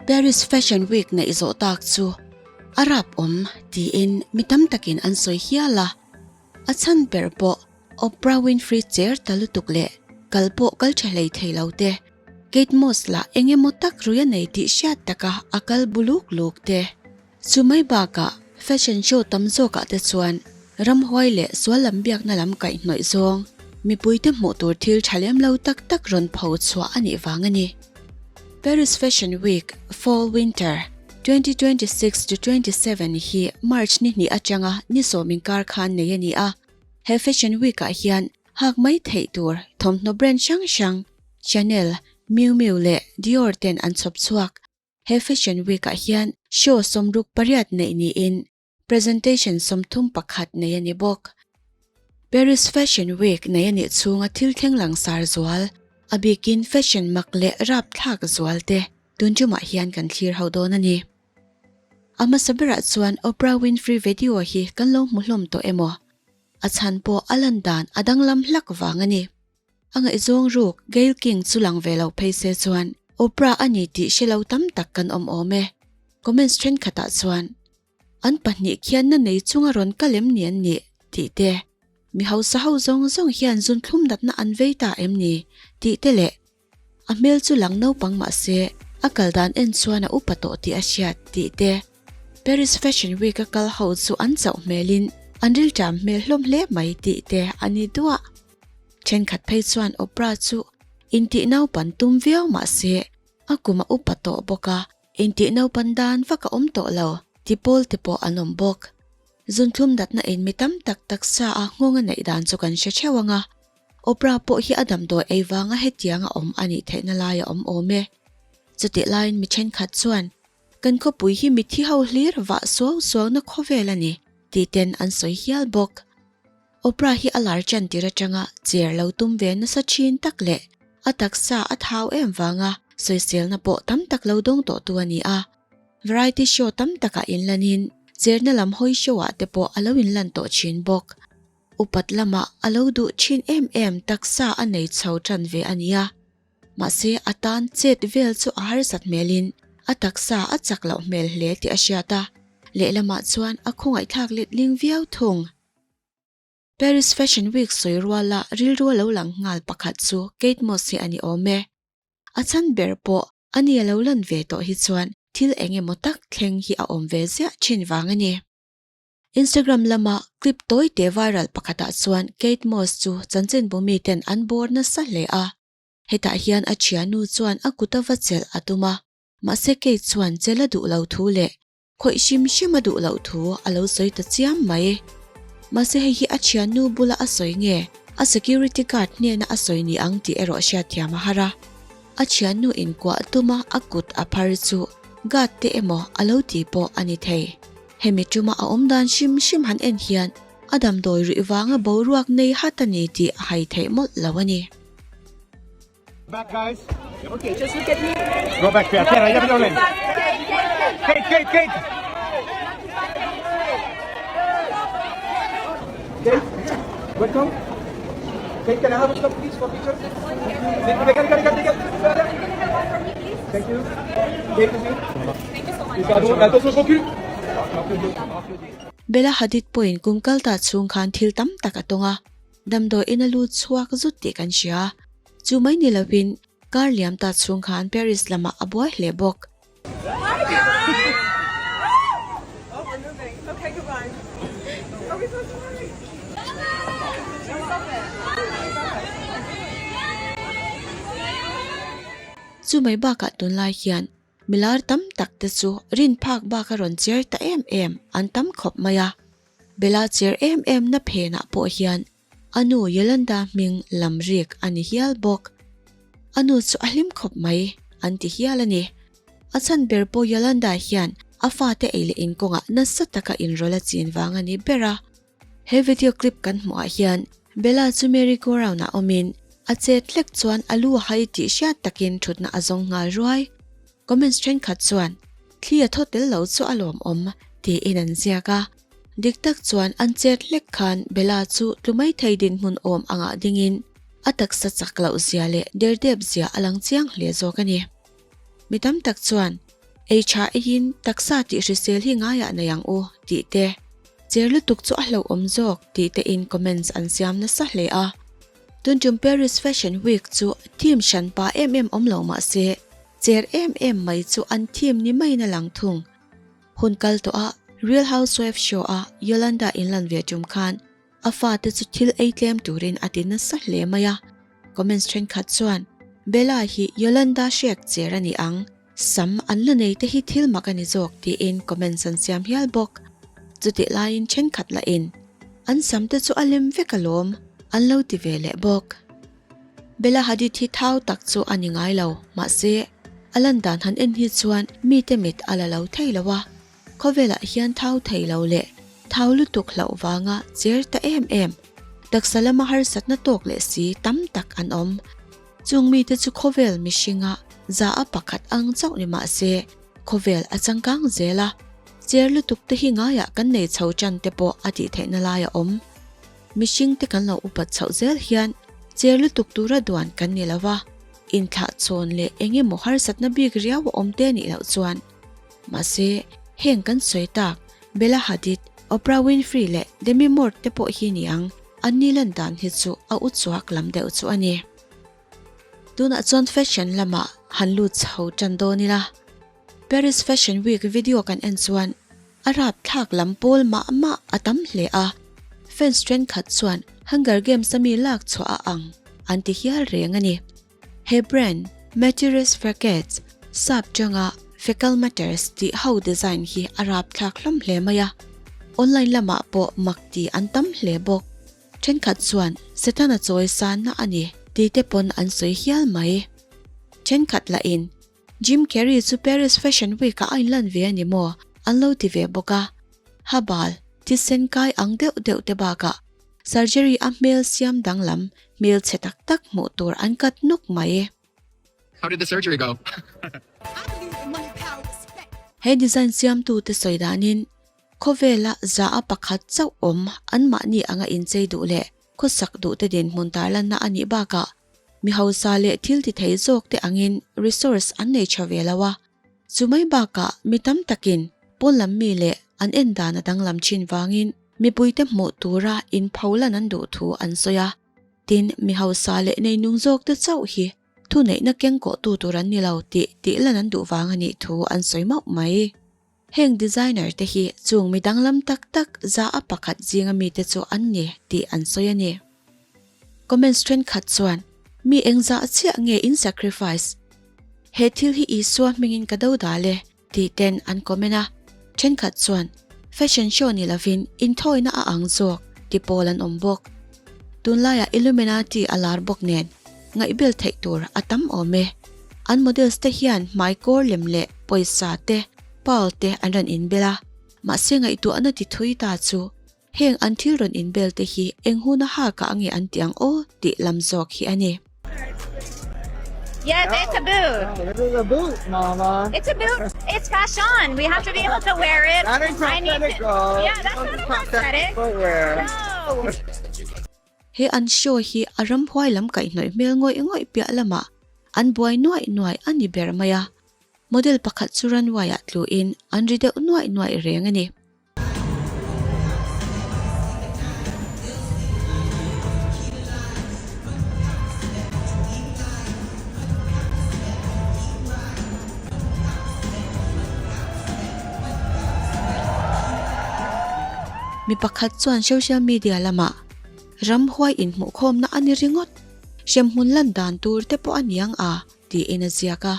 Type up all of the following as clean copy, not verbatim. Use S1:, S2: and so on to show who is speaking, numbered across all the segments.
S1: Paris Fashion Week neih zawh tak chu a rap awm tiin mi tam takin an sawi hial a. A chhan ber pawh Oprah Winfrey cher ta lutuk leh kal pawh kal tha hlei thei lo te, Kate Moss lah eng emaw tak rui a nei tih hriat taka a kal bu luk luk te. Chu mai bakah fashion show tam zawkah te chuan ramhuai leh sual lam biakna lam kaihhnawih zawng mipuite hmuh tur thil tha lem lo tak tak rawn pho chhuah a nih vang a ni. Paris Fashion Week Fall Winter 2026 to 27 hi March ni hnih atanga ni sawm inkar khan nei a ni a, he Fashion Week ah hian hak mai theih tur thawmhnaw brand hrang hrang Chanel, Miu Miu leh Dior ten an chhawp chhuak. He Fashion Week ah hian show 68 neih niin presentation 31 nei a ni bawk. Paris Fashion Week nei a nih chhunga thil thleng langsar zual, a bikin fashion mak leh rapthlak zual te tun tumah hian kan thlir ho dawn a ni. A hmasa berah chuan Oprah Winfrey video hi kan lo hmu hlawm tawh emaw? A chhan pawh a lan dan a danglam hlak vang a ni. A ngaihzawng ruk Gayle King chu lang ve lo phei se chuan Oprah a ni tih hre lo tam tak kan awm awm e. Comments thenkhatah chuan, An pahnih khian na nei chunga rawn kal em ni an nih? tih te, Mi hausa ho zawng zawng hian zunthlum natna an vei ta em ni? tih te leh A hmel chu lang naupang mah se a kal dan en chuan a upa tawh tih a hriat tih te, Paris Fashion Week a kal ho chu an chauh hmelin an rilṭam hmel hlawm hle mai tih te a ni duah. Thenkhat phei chuan Oprah chu intih naupan tum viau mah se a kum a upa tawh bawk a, intih naupan dan vak a awm tawh lo ti pawl te pawh an awm bawk. Zunthlum natna in mi tam tak taksa a nghawng a neih dan chu kan hre theuh ang a, Oprah pawh hi a damdawi ei vanga hetiang a awm a nih theihna lai a awm awm e. Chutih laiin mi thenkhat chuan kan khawpui hi mithi ho hlir vah suau suauna khawvel a ni tih ten an sawi hial bawk. Oprah hi a lar chan tir atanga chair lo tum ve nasa thin tak leh a taksa a thau em vanga sawiselna pawh tam tak lo dawng tawh tu a ni a. Variety show tam takah inlanin chairna lam hawi show ah te pawh a lo inlan tawh thin bawk. Upat lamah a lo duh thin em em taksa a nei chho tan ve a nia. Mahse a tan chet vel chu a harsat hmelin a taksa a chak loh hmel hle tih a hriat a, lehlamah chuan a khawngaihthlak letling viau thung. Paris Fashion Week sawi ruala rilru a lo lang nghal pakhat chu Kate Moss hi a ni awm e. A chhan ber pawh a ni a lo lan ve tawh hi chuan thil eng emaw tak thleng hi a awm ve ziah thin vang a ni. Instagram lama clip tawi te viral pakhatah chuan Kate Moss chu chanchinbu miten an bawr nasa hle a. Hetah hian a thiannu chuan a kut a va chelh a tum a, mahse Kate chuan chelh a duh lo thu leh khawih hrim hrim a duh loh thu a lo sawi ta chiam mai. Mahse hei hi a thiannu bula a sawi nge a security guard hnena a sawi ni ang tih erawh hriatthiam a har a. A thiannu inkuah tuma a kut a phar chu guard te emaw a lo ti pawh a ni thei. Hemi tuma a awm dan hrim hrim han en hian a damdawi ruih vanga boruak nei hat a ni tih a hai theih mawlh lo a ni.
S2: Back guys. Okay, just look at me. Go back, Pierre. Pierre, you have Kate, Kate, Kate. Kate, welcome. Kate, can I have a stop please for picture? Thank you. Kate,
S3: Thank you so much.
S1: Bella Hadid pawhin kum kal ta chhung khan thil tam tak a tawng a, damdawi in a lut chhuak zut tih kan hria. Chu mai ni lovin kar liam ta chhung khan Paris lamah a buai hle bawk. Chu mai bakah tunlai hian milar tam tak te chu rin phak bak a rawn cher ta em em an tam khawp mai a. Bella cher em em na phenah pawh hian A nu Yolanda hming lam rik a ni hial bawk. A nu chu a hlim khawp mai, an ti hial a ni. A chhan ber pawh Yolanda hian a fate ei leh inkawngah nasa taka inrawlh a chin vang a ni ber a. He video clip kan hmuhah hian Bella chu merry go round ah awmin a chet hlek chuan a lu a hai tih hriat takin thutna a zawng nghal ruai. Comments thenkhat chuan, Thli a thaw tel lo chu a lawmawm, tiin an ziak a. Dik tak chuan an chet hlek khan Bella chu tlu mai thei dinhmun awm angah dingin a taksa chak loh zia leh derdep zia a lang chiang hle zawk a ni. Mi tam tak chuan Ei tha eiin taksa tih hrisel hi ngaiah nei ang u tih te, cher lutuk chu a hlauhawm zawk tih te in comments an siam nasa hle a. Tun tum Paris Fashion Week chu theme hran pa em em awm lo mah se, cher em em mai chu an theme ni maiin a lang thung. Hun kal tawh a Real Housewife show a Yolanda inlan ve tum khan A fate chu thil ei tlem turin a ti nasa hle mai a, comments thenkhat chuan Bella hi Yolanda hrek cher a ni ang, sam an la nei te hi thil mak a ni zawk tiin comments an siam hial bawk. Chutih laiin thenkhat lahin an sam te chu a lem vek alawm an lo ti ve leh bawk. Bella Hadid hi thau tak chu a ni ngai lo, mahse a lan dan han en hi chuan mite mit a la lo thei lo a. Khawvelah hian thau thei lo leh thau lutuk hlauh vanga cher ta em em, taksa lama harsatna tawk leh si tam tak an awm. Chung mite chu khawvel mihringa za a pakhat ang chauh ni mah se, khawvel a changkang zel a, cher lutuk te hi ngaiah kan nei chho tan te pawh a tih theihna lai a awm. Mihring te kan lo upat chhoh zel hian cher lutuk tura duan kan ni lo va, inthlah chawn leh eng emaw harsatna bik riau a awm te nih loh chuan, Mahse, heng kan sawi tak, Bella Hadid, Oprah Winfrey leh Demi Moore te pawh hi ni ang, an ni lan dan hi chu a u chuak lam deuh chu a ni. Tunah chuan fashion lamah han lut chho tan dawn ila. Paris Fashion Week video kan en chuan a rapthlak lam pawl mah mah a tam hle a, fans thenkhat chuan Hunger Games a mi lak chhuah a ang an ti hial reng a ni. He brand, Matures Frackets, sap tanga Fecal Matters tih ho design hi a rapthlak hlawm hle mai a. Online lamah pawh mak ti an tam hle bawk. Thenkhat chuan Setana chawi sanna a ni tih te pawn an sawi hial mai. Thenkhat lahin Jim Carrey chu Paris Fashion Week ah a inlan ve a ni maw? an lo ti ve bawk a. Habal, thisen kai ang deuh deuh te bakah surgery a hmel siam danglam hmel chhe tak tak hmuh tur an kat nuk mai.
S3: How did the surgery go?
S1: He design siamtute sawi danin Khawvela za a pakhat chauh awm anmahni anga inchei duh leh khawsak duhte dinhmun tarlanna a nih bakah mi hausa leh thil ti thei zawk te angin resource an nei tha ve lo a. Chu mai bakah mi tam takin pawn lam mi leh an en dan a danglam thin vangin mipuite hmuh tura inpholan an duh thu an sawi a. Tin, mi hausa leh neinung zawk te chauh hi thuneihna kengkawhtu tur an ni lo tih tihlan an duh vang a nih thu an sawi mauh mai. Heng designer te hi chung mi danglam tak tak za a pakhat zinga mite chu an ni tih an sawi a ni. Comments thenkhat chuan, Mi engzah chiah nge in sacrifice? He thil hi Isua hmingin ka do dal e tih ten an comment a. Thenkhat chuan, Fashion show ni lovin inthawina a ang zawk ti pawl an awm bawk. Tunlaiah Illuminati a lar bawk nen ngaihbel theih tur a tam awm e. An models te hian hmai kawr lem leh pawisa te, pearl te an rawn inbel a, mahse ngaihtuahna ti thui ta chu heng an thil rawn inbel te hi eng huna hakah nge an ti ang aw tih lam zawk hi a ni.
S4: Yes, it's a boot.
S5: It is a boot, mama.
S4: It's a boot. It's fashion. We have to be able to wear it.
S5: That ain't prosthetic, girl.
S4: Yeah, that's not a prosthetic.
S5: Footwear.
S4: No.
S1: He an show hi a ramhuai lam kaihhnawih hmel ngawih ngawih piah lamah an buai nuaih nuaih a ni ber mai a. Model pakhat chu runway ah tluin an ri deuh nuaih nuaih reng a ni. Mi pakhat chuan social media lamah ramhuai inhmuhkhawmna a ni ringawt, hremhmun lan dan tur te pawh a niang a tiin a ziak a.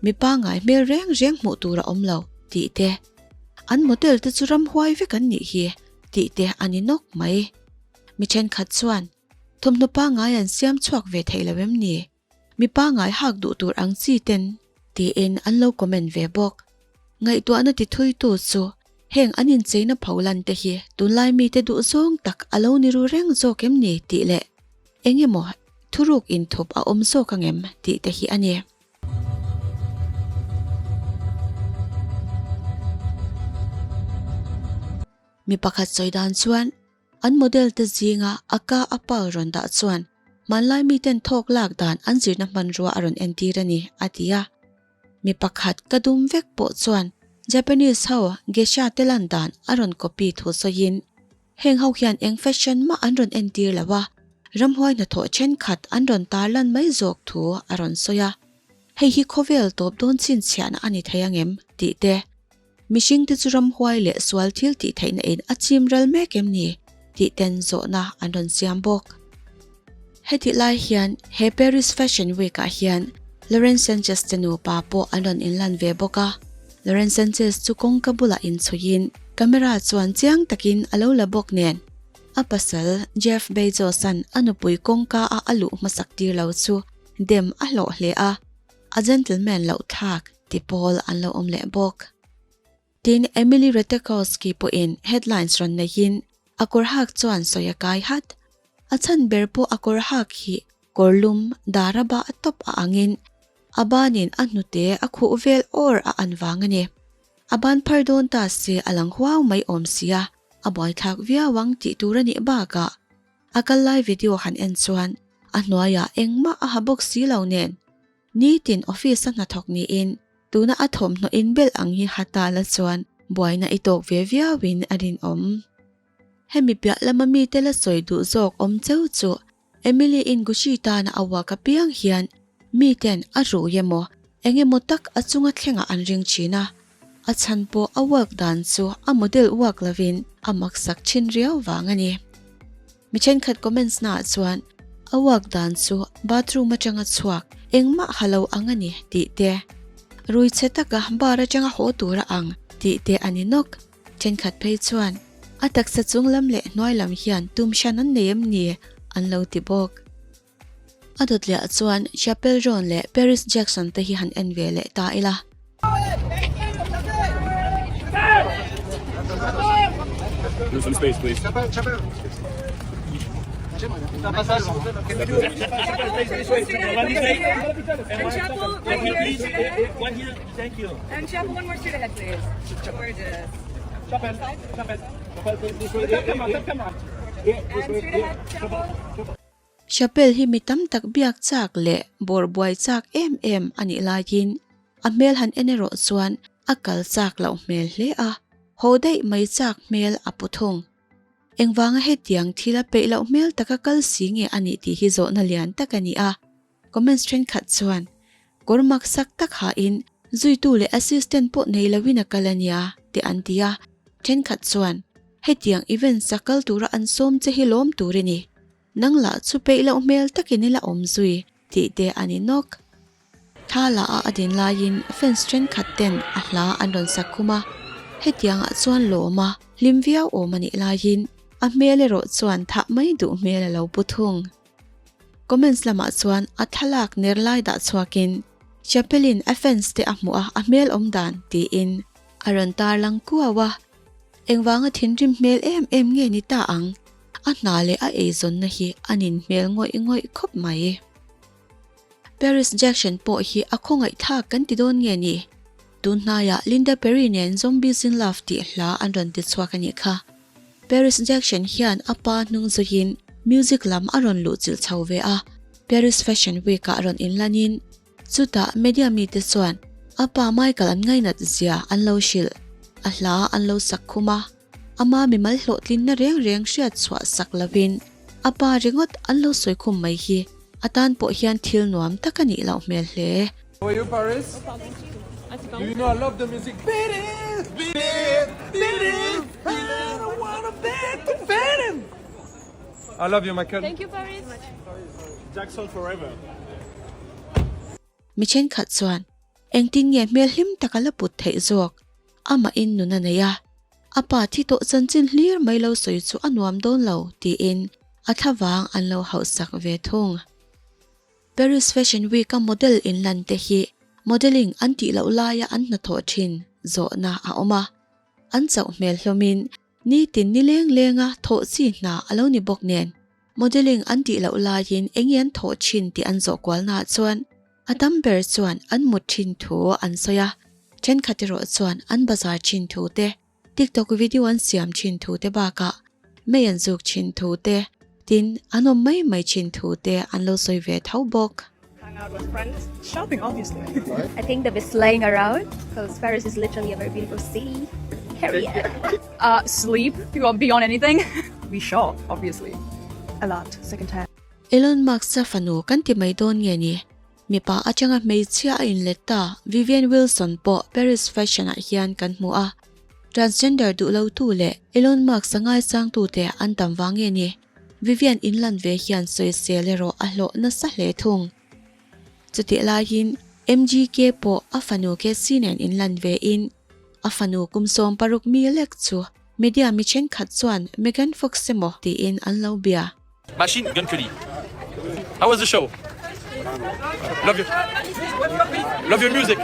S1: Mi pangngai hmel reng reng hmuh tur a awm lo tih te, An model te chu ramhuai vek an nih hi tih te a ni nawk mai. Mi thenkhat chuan thawmhnaw pangngai an siam chhuak ve thei lo em ni? Mi pangngai hak duh tur ang chi ten tiin an lo comment ve bawk. Ngaihtuahna ti thuitu chu heng an incheina pholan te hi tunlai mite duh zawng tak a lo ni ru reng zawk em ni tih leh eng emaw thuruk inthup a awm zawk ang em tih te hi a ni. Mi pakhat sawi dan chuan an model te zinga a ka a pal rawn dah chuan hmanlai miten thawk lak dan an zirna hmanrua a rawn entir a ni, a ti a. Mi pakhat ka dum vek pawh chuan Japanese ho geisha te lan dan a rawn copy thu sawiin heng ho hian eng fashion mah an rawn entir lo a, ramhuai hnathawh thenkhat an rawn tarlan mai zawk thu a rawn sawi a. Hei hi khawvel tawp dawn chhinchhiahna a ni thei angem tih te, mihringte chu ramhuai leh sual thil tih theihna in a chim ral mek em ni tih ten zawhna an rawn siam bawk. Hetih lai hian he Paris Fashion Week ah hian Lauren Sanchez te nupa pawh an rawn inlan ve bawk a, Lauren Sanchez chu kawngka bulah inchhuiin camera chuan chiang takin a lo la bawk nen a pasal Jeff Bezos-a'n a nupui kawngka a a luh hmasak tir lo chu dem a hlawh hle a, a gentleman loh thlak ti pawl an lo awm leh bawk. Tin, Emily Ratajkowski pawhin headlines rawn neihin a kawr hak chuan sawi a kai hat. A chhan ber pawh a kawr hak hi kawr lum dar a bah tawp a angin a banin a hnute a khuh vel awr a an vang a ni. A ban phar dawn ta se a lang huau mai awm sia, a buaithlak viau ang tih tur a nih bakah a kal lai video han en chuan a hnuaiah engmah a ha bawk si lo nen Nitin office a hnathawk niin tuna a thawmhnaw inbelh ang hi ha ta la chuan buaina i tawk ve viauin a rinawm. Hemi piah lama mite la sawi duh zawk awm cheu chu Emily in Gucci tana a uak apiang hian miten a rui emaw eng emaw tak a chunga thlengah an ring thin a, a chhan pawh a uak dan chu a model uak lovin a maksak thin riau vang a ni. Mi thenkhat comments naah chuan a uak dan chu bathroom atanga chhuak engmah ha lo ang a ni tih te, rui chhe taka bar atanga haw tur a ang tih te a ni nawk. Thenkhat phei chuan a taksa chung lam leh hnuai lam hian tum hran an nei em ni an lo ti bawk. A dawtliah chuan Chappell Roan leh Paris Jackson te hi han en ve leh ta ila. Chapel hi mi tam tak biak chak leh bawr buai chak em em a nih laiin a hmel han en erawh chuan a kal chak loh hmel hle a, haw daih mai chak hmel a pu thung. Engvanga hetiang thil a peih loh hmel taka kal si nge a nih tih hi zawhna lian tak a ni a, comments thenkhat chuan kawr mak sak tak hain zuitu leh assistant pawh nei loin a kal a nia tih an ti a, thenkhat chuan hetiang events a kal tura an sawm che hi lawm tur i ni. Nang lah chu peih loh hmel takin i la awm zui tih te a ni nawk. Thla lah a a din laiin fans thenkhat ten a hla an rawn sak khum a, hetiangah chuan lawm a hlim viau awm a nih laiin a hmel erawh chuan thah mai duh hmel a lo pu thung. Comments lamah chuan a thlalak ner lai dah chhuakin Chapel-in a fans te a hmuh a a hmel awm dan tiin a rawn tarlang kuau a, engvanga thinrim hmel em em nge ni ta ang? A hna leh a eizawnna hi a nin hmel ngawih ngawih khawp mai. Paris Jackson pawh hi a khawngaihthlak kan ti dawn nge ni? Tun hnaiah Linda Perry nen Zombies in Love tih hla an rawn ti chhuak a nih kha. Paris Jackson hian a pa hnung zuiin music lam a rawn luhchilh chho ve a, Paris Fashion Week-ah rawn inlanin chutah media mite chuan a pa Michael an ngainat zia an lo hrilh, a hla an lo sak khum a. Ama mimal hlawhtlinna reng reng hriat chhuah sak lovin a pa ringawt an lo sawi khum mai hi a tan pawh hian thil nuam tak a nih loh hmel hle.
S6: How are you Paris? Do you know I love the music Beat it, beat it, beat it I don't wanna be the venom I love you Michael.
S7: Thank you Paris.
S2: Jackson forever.
S1: Mi thenkhat chuan engtin nge hmel hlim taka la put theih zawk? Amahin nun a nei a, a pa thi tawh chanchin hlir mai lo sawi chu a nuam dawn lo tiin a thlavang an lo hauhsak ve thung. Paris Fashion Week-a model inlan te hi modelling an tih loh laia an hnathawh thin zawhna a awm a, an chauh hmel hlawmin nitin ni leng lenga thawh chi hna a lo ni bawk nen modelling an tih loh laiin enge an thawh thin tih an zawh kualnaah chuan A tam ber chuan an mut thin thu an sawi a, thenkhat erawh chuan an bazar thin thu te, TikTok video an siam thin thu te bakah mei an zuk thin thu te, tin an awm mai mai thin thu te an lo sawi ve tho bawk.
S7: out with friends.
S8: Shopping, obviously.
S9: I think they'll be slaying around because Paris is literally a very beautiful city. Period.
S8: Uh, sleep beyond anything. We shop, obviously.
S7: A lot, second hand.
S1: Elon Musk-a fanu kan ti mai dawn nge ni? Mipa atanga hmeichhia a inlet ta Vivian Wilson pawh Paris Fashion ah hian kan hmu a. Transgender duh lo tu leh Elon Musk-a ngaisang tute an tam vang nge ni? Vivian inlan ve hian sawisel erawh a hlawh nasa hle thung. Chutih laiin MGK pawh a fanu Cassie nen inlan ve in a fanu kum 60 mi lek chu media mi thenkhat chuan Megan Fox emaw tiin an lo bia.
S10: Machine Gun Kelly How was the show? Love your Love your music.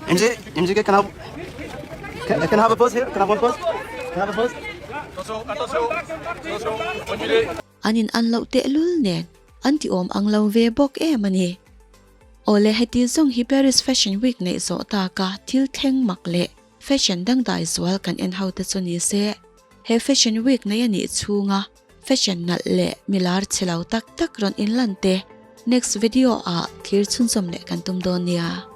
S11: MJ, MJK, can I can, can I have a pose here? Can I have one pose? Can I have a pose?
S10: Attention, attention, attention, reculez.
S1: An in an loh tehlul nen an ti awm ang lo ve bawk em a ni. Awle heti zawng hi Paris Fashion Week neih zawh taka thil thleng mak leh fashion dangdai zual kan en ho te chu ni se. He Fashion Week nei a nih chhunga fashion nalh leh milar chhe lo tak tak rawn inlan te next video ah thlir chhunzawm leh kan tum dawn nia.